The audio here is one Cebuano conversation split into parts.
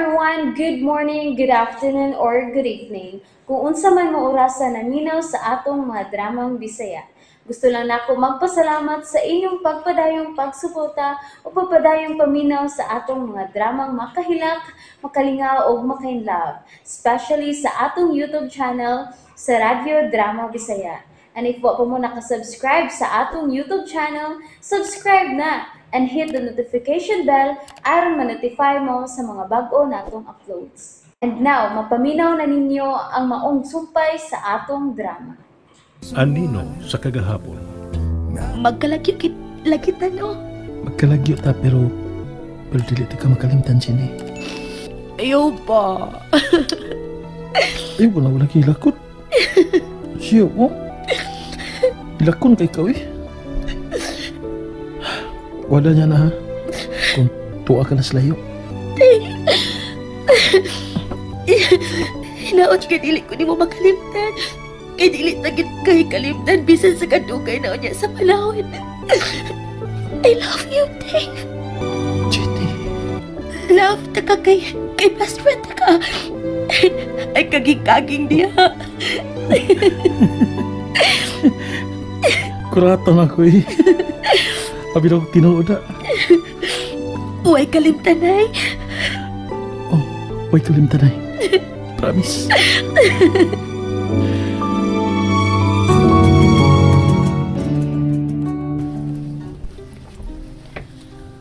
everyone! Good morning, good afternoon, or good evening. Kung unsa man mo orasa naminaw sa atong mga dramang Bisaya. Gusto lang nako magpasalamat sa inyong pagpadayong pagsuporta o pagpadayong paminaw sa atong mga dramang makahilak, makalingaw o makainlove, especially sa atong YouTube channel sa Radyo Drama Bisaya. And if wa pa mo nakasubscribe sa atong YouTube channel, subscribe na and hit the notification bell aron ma-notify mo sa mga bag-o natong uploads. And now, mapaminaw na ninyo ang maong sumpay sa atong drama. Anino sa kagahapon. Magkalagyo kit lagitan oh. Magkalagyo ta pero dili ta ka makalimtan sini. Ayaw pa. Ay, wala kilakot. Siya, oh. Ilakon kay ikaw eh. Wala niya na ha. Kung tuwa ka na sa layo. Hinaot ka dili ko ni mo makalimtan. Kay dili ta gid kay kalimtan bisan sa kadugay na unya sa panahon. I love you, Dave. Jenny. Love ta ka kay best friend ta ka. Ay kaging-kaging diha. Kurata na ko eh. Abi na akong tinuod na. Huwag kalimtan ay. Oh, huwag kalimtan ay. Promise.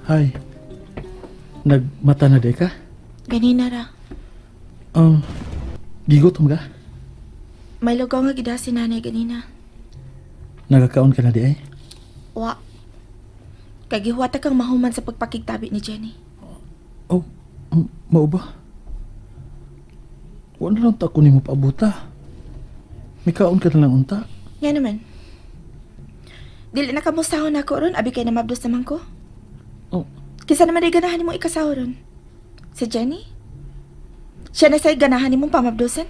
Hi. Nagmata na di ka? Ganina ra. Gigutom ka? May lugaw nga gida si nanay ganina. Nagakaon ka na di ay? Wa. Kay gihuwata kang mahuman sa pagpakigtabi ni Jenny. Oh, mao ba? Wa na lang ta ko nimo paabuta. May kaon ka na lang unta. Nga naman. Dili na kamustahon ako ron, abi kay namabdos naman ko. Oh. Kisa naman ay ganahan nimo ikasaw ron. Si Jenny? Siya na sa'y ganahan nimong pamabdosan?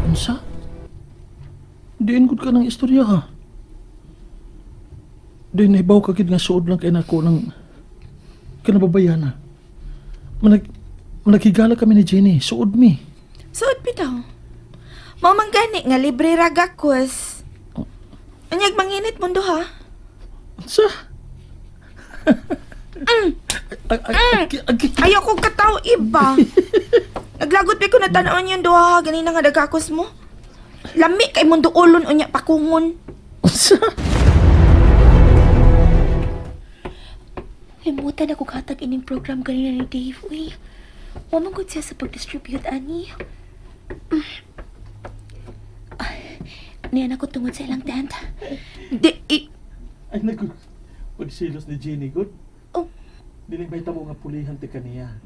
Unsa? Diin gud ka ng istorya ha. Di naibaw ka gid nga suod lang kay nako ng kinababayana. Managhigala kami ni Jenny, suod mi. Suod bitaw. Mao man gani nga libre ra gakos. Oh. Anyag manginit mundo ha. Unsa? Ayaw ko kataw iba. Naglagot pa ko na tan-on yung duha ganina nga dagakos mo. Lami kay mundo ulon unya pakungon. Unsa? Limutan ako katag ining program ganina ni Dave, uy. Wamangod siya sa pag-distribute, ani. Niyan ako tungod sa ilang tent. Di, Ay, naku. Pagsilos ni Jenny, good. Oh. Dili may tamo nga pulihan ti kaniya.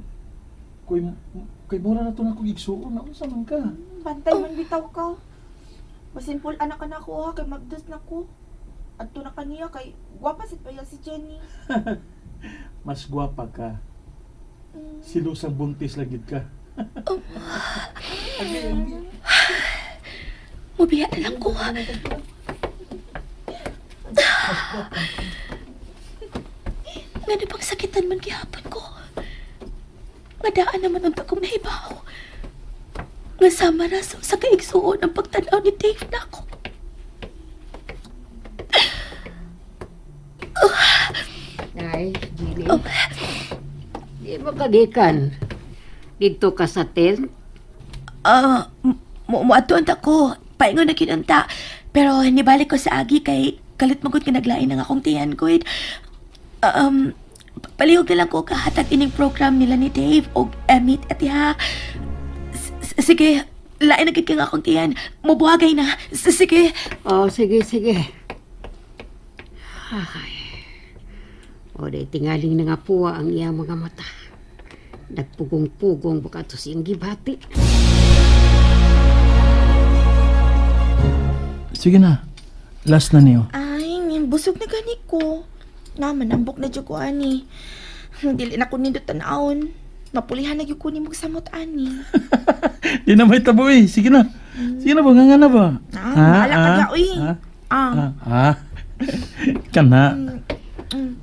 Kay mura na to na akong igsuon na unsa man ka. Bantay man bitaw ka. Masinpul anak ka na ako ha, kay mabdos na ko. Adto na kaniya kay gwapa sad pa si Jenny. Mas gwapa ka. Silusang buntis lang gid ka. Oh. Mubiya na lang ko. Nga na bang sakitan man gihapon ko. Nga daan naman unta kong nahibaw. Nga sama ra sa kaigsuon ang pagtanaw ni Dave na ako. Ay, Jenny. Oh. Di mo kagikan. Dito ka sa tent? Muadto unta ko. Paingon na kinunta. Pero nibalik ko sa agi kay kalit magod ka naglain ang akong tiyan ko. Palihog na lang ko kahatag ining program nila ni Dave og Emmett at ha. Sige, lain na gid kang akong tiyan. Mubuhagay na. Sige. Oh, sige, sige. Ay. O, di tingaling na nga po ang iyang mga mata. Nagpugong-pugong baka to siyang gibati. Sige na. Last na niyo. Ay, busog na gani ko. Naman, ambok na dyan ko, ani. Dili na ko nindot tanawon. Mapulihan na gyud ko ni mong samot, ani. Di na may tabo eh. Sige na. Sige na ba? Nga na ba? Ah, bahala ka na, uy. Ah. Kana.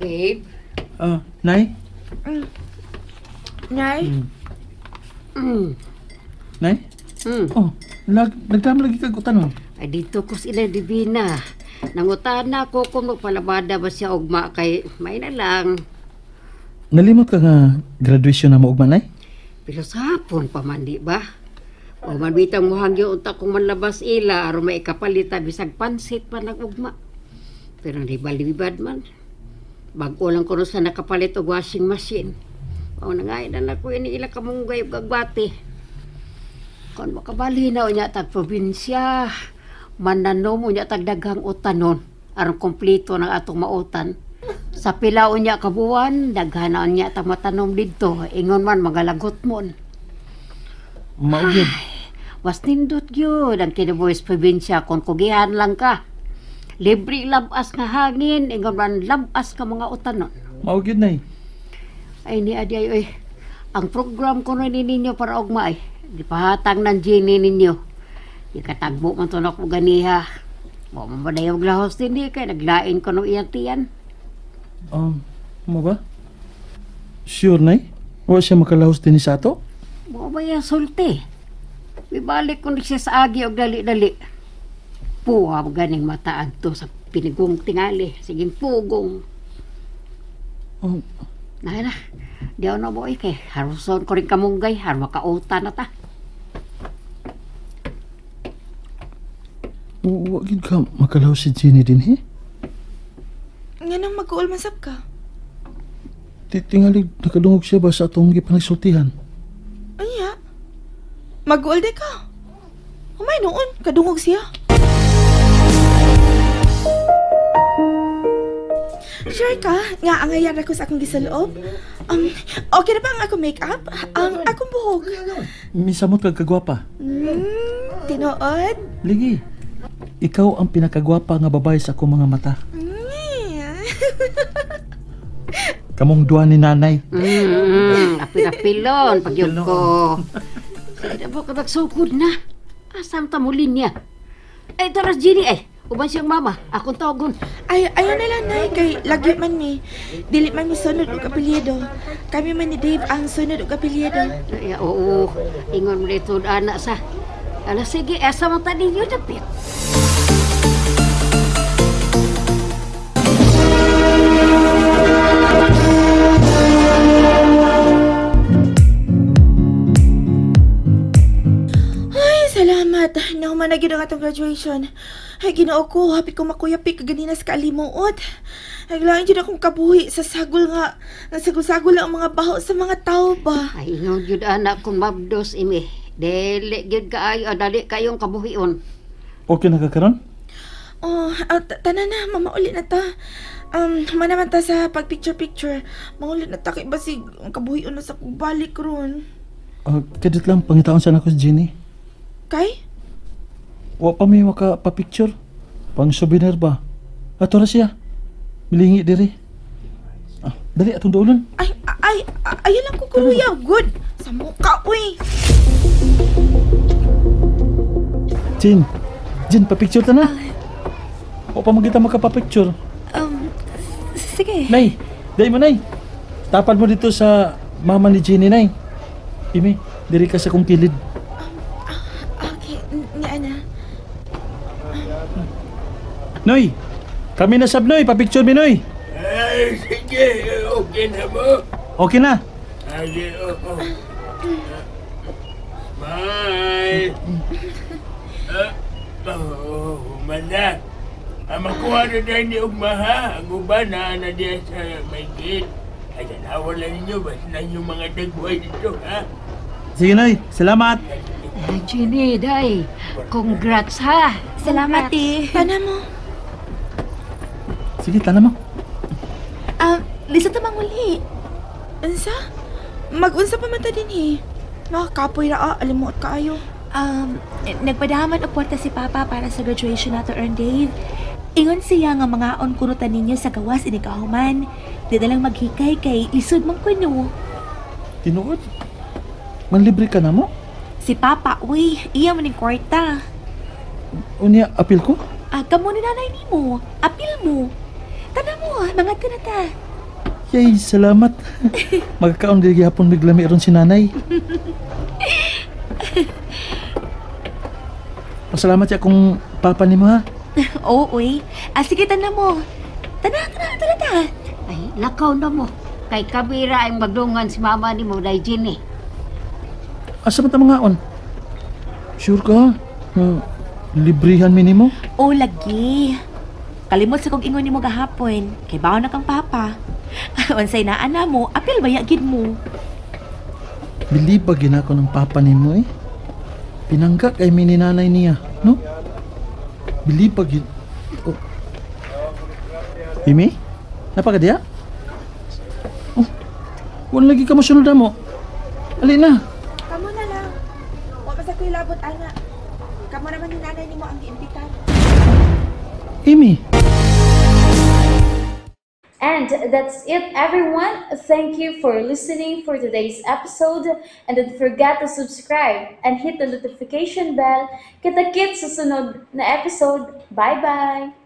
Babe. Nay? Nay? Nay? Oh, nagdam lagi kag utanon. Ay dito ko sila Divina. Nangutana ko kung magpalabada ba siya ugma kay may na lang. Nalimot ka nga graduation na mo ugma, Nay? Pero sa hapon pa man, di ba? O man bitang muhangyo unta kung manlabas ila aron maikapalita bisag pansit pa nag-ugma. Pero di ba libad man? Bag-o lang ko sa nakapalit og washing machine. O nangay na nako ini ila kamunggay ug agbati. Kon makabali na unya tag probinsya, mananom unya tag daghang utanon aron kompleto ng atong mautan. Sa pila unya ka buwan, daghan na unya tag matanom didto, ingon man magalagot mon. Mao gyud. Mas nindot gyud ang kinabuhi sa probinsya kon kugihan lang ka. Libre labas nga hangin, ingon man labas ka mga utanon. Mao gyud, Nay. Ay ni adi ay oy. Ang program ko na ninyo para ugma ay gipahatag ng Jenny ninyo. Ikatagbo man to nako ganiha. Wa man badayog lahos dinhi kay naglain ko no iyang tiyan. Mo ba? Sure, Nay? Wa siya makalahos dinhi sa ato? Mo ba yang sulti? Ibalik ko siya sa agi og dali-dali. Puha ganing mata adto sa pinigong tingali. Siging pugong. Oh. Na na. Di ako na boy kay haruson ko rin kamunggay har makauta na ta. Wa gid ka makalahos si Jenny dinhi? Nganong mag-uol man sab ka? Tingali nakadungog siya ba sa atong gipanagsultihan? Anya? Mag-uol di ka. Humay noon, kadungog siya. Sure ka nga angayan ako sa akong gisaloob? Okay na ba ang akong makeup? Ang akong buhok? Misamot kag kagwapa. Tinuod? Ligi. Ikaw ang pinakagwapa nga babae sa akong mga mata. Kamong duha ni nanay. Apil-apilon pagyud ko. Sige na po ka magsugod na. Asam ta muli niya. Ay, taras Jenny ay. Uban siyang mama, akong tawagon. Ay, ayaw na lang, Nay, kay lagi man mi. Dili man mi sunod og apelyido. Kami man ni Dave ang sunod og apelyido. Ay, oo, ingon mo dito, anak sa. Ala, sige, asa man ta ninyo, dapit. Ay, salamat. Nahuman na gyud ang atong graduation. Ay, Ginoo ko, happy ko makuyapi kaganina sa kaalimuot. Ay, lain dyan akong kabuhi sa sagol nga. Nasagol-sagol ang mga baho sa mga tao ba. Ay, ingon yun, anak, kung mabdos, imi. Dili, gyud kaayo, dali kayong kabuhion. Okay na ka karon? Oh, tanan na, mamauli na ta. Manaman ta sa pag-picture-picture. Mauli na ta kay basig ang kabuhion na sa balik ron. Kadit lang, pangitaon sana ko si Jenny. Kay? Wa pa may makapapicture. Pang souvenir ba? Ato ra siya. Milingi diri. Ah, dali atong duolon. Ay, ay, ayaw lang ko kuruya. Good. Sa mukha, uy. Jin, Jin, papicture ta na. Wa pa magita makapapicture. Sige. Nay, dai mo, Nay. Tapad mo dito sa mama ni Jenny, Nay. Imi, diri ka sa kong kilid. Okay, ni Ana. Noy, kami na sab, Noy. Papicture mi, Noy. Ay, sige. Okay na mo. Okay na. Sige, oo. Bye. Oh, humana. Makuha na dahil ni Ugma, ha? Ang uban na na diya sa may gate. Ay, tanawan lang ninyo. Basta na yung mga dagway dito, ha? Sige, Noy. Salamat. Ay, Jenny, day. Congrats, ha? Salamat, eh. Tana mo. Sige, tana mo. Lisa ta manguli. Unsa? Mag-unsa pa man ta din, eh. Nakakapoy ra, alimuot kaayo. Nagpadaman og kwarta si Papa para sa graduation nato, Ern Dave. Ingon siya nga mangaon kuno ta ninyo sa gawas ini kahuman. Di na lang maghikay kay lisod man kuno. Tinuod? Manlibre ka na mo? Si Papa, uy, iya man ning kwarta. Unya, apil ko? Kamo ni nanay nimo. Apil mo. Tana mo, mga na ta. Yay, salamat. Magkakaon di gihapon miglami ron si nanay. Pasalamat siya kung papa nimo ha. Oo, uy. Ah, sige, tanan mo. Tana, tana, tana, ta. Ay, lakaw na mo. Kay kabira ang magdungan si mama ni mo, Day Jenny. Asa man ta mangaon? Sure ka? Nga librihan mi nimo? Oo, lagi. Kalimot sa kong ingon nimo gahapon. Kay baon na kang papa. Unsay naa na mo, apil ba gid mo? Bilib ba ginako ng papa nimo eh? Pinangga kay mi ni nanay niya, no? Bilib ba gin... Oh. Imi? Napaka diya? Oh, wala lagi ka mosunod mo. Ali na. Kamo na lang. Wa pa sa ko'y labot, ana. Kamo naman ni nanay nimo ang giimbitar. Imi. And that's it, everyone. Thank you for listening for today's episode. And don't forget to subscribe and hit the notification bell. Kita-kits sa sunod na episode. Bye-bye!